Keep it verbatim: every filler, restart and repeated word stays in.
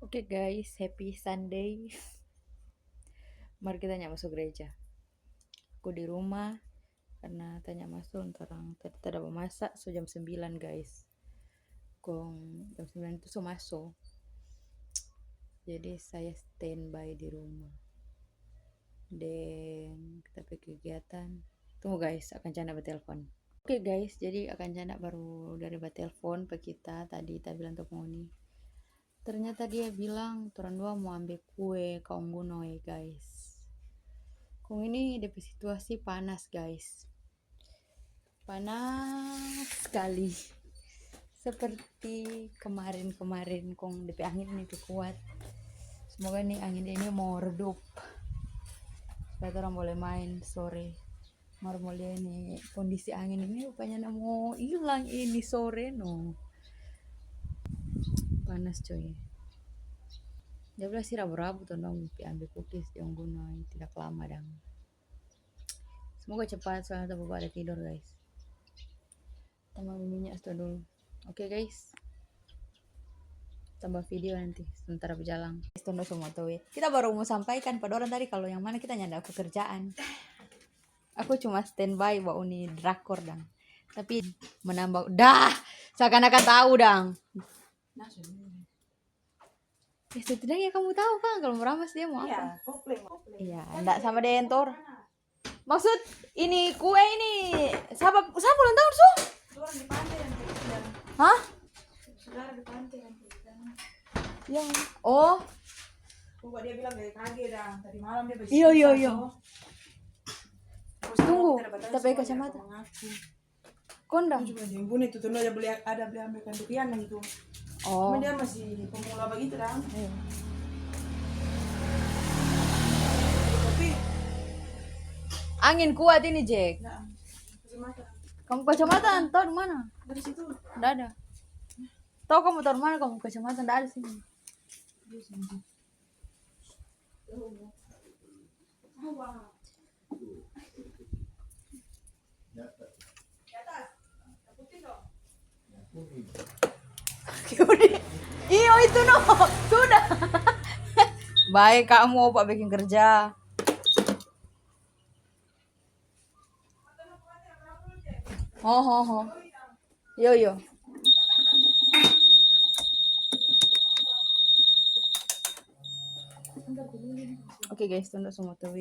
Oke guys, happy Sunday. Mar kita nyanda maso gereja. Aku di rumah karna tanya maso lantaran tadi tada bamasa, so jam sembilan guys. Kong jam sembilan itu so maso. Jadi saya standby di rumah. Deng kita pe kegiatan. Tunggu guys, Akang Canda batelfon. Oke guys, jadi Akang Canda baru dari batelfon pa kita tadi, ta bilang to ngoni. Ternyata dia bilang torang dua mo ambe kue kaong gunoi guys. Kong ini depe situasi panas guys. Panas skali. Seperti kemarin-kemarin kong depe angin ini tu kuat. Semoga ni angin ini mo redup. Supaya torang boleh main sore. Mar mo lia ni kondisi angin ini rupanya na mo ilang ini sore no. Panas coy. Dia bilang si rabu-rabu tu dong pi ambe kukis dong gunoi, tidak lama dang. Semoga cepat soalnya ta bapa ada tidor guys. Tambah minyak sto dulu. Oke guys. Tambah video nanti sementara berjalan. Sto dong so mo towe. Kita baru mo sampaikan pa dorang tadi kalo yang mana kita nyanda pekerjaan. Aku cuma standby ba uni drakor dang. Tapi menambah dah seakan-akan tahu dang. Ya setidaknya kamu tahu kan kalau meramas dia mau apa. Iya, ndak sama deng tor. Maksud ini kue ini sapa sapa ulang tahun su? Hah? Yang oh. Iyo iyo iyo. Tunggu, kita pakai kacamata. Konda. Aku juga jembuni tu, tunda ada beli, ada beli ambil kandukian lagi tu. Oh. Cuma dia masih pemula begitu dang. Iya. Tapi angin kuat ini, Jack. Nah, kacamata. Kamu kacamata tau di mana? Dari situ. Nggak ada. Tau kamu taruh mana kamu kacamata? Nggak ada sini. Iyo itu no. Sudah. Baik kamu opa bikin kerja. Ho ho ho. Yo yo. Oke guys, tunda semua tuh.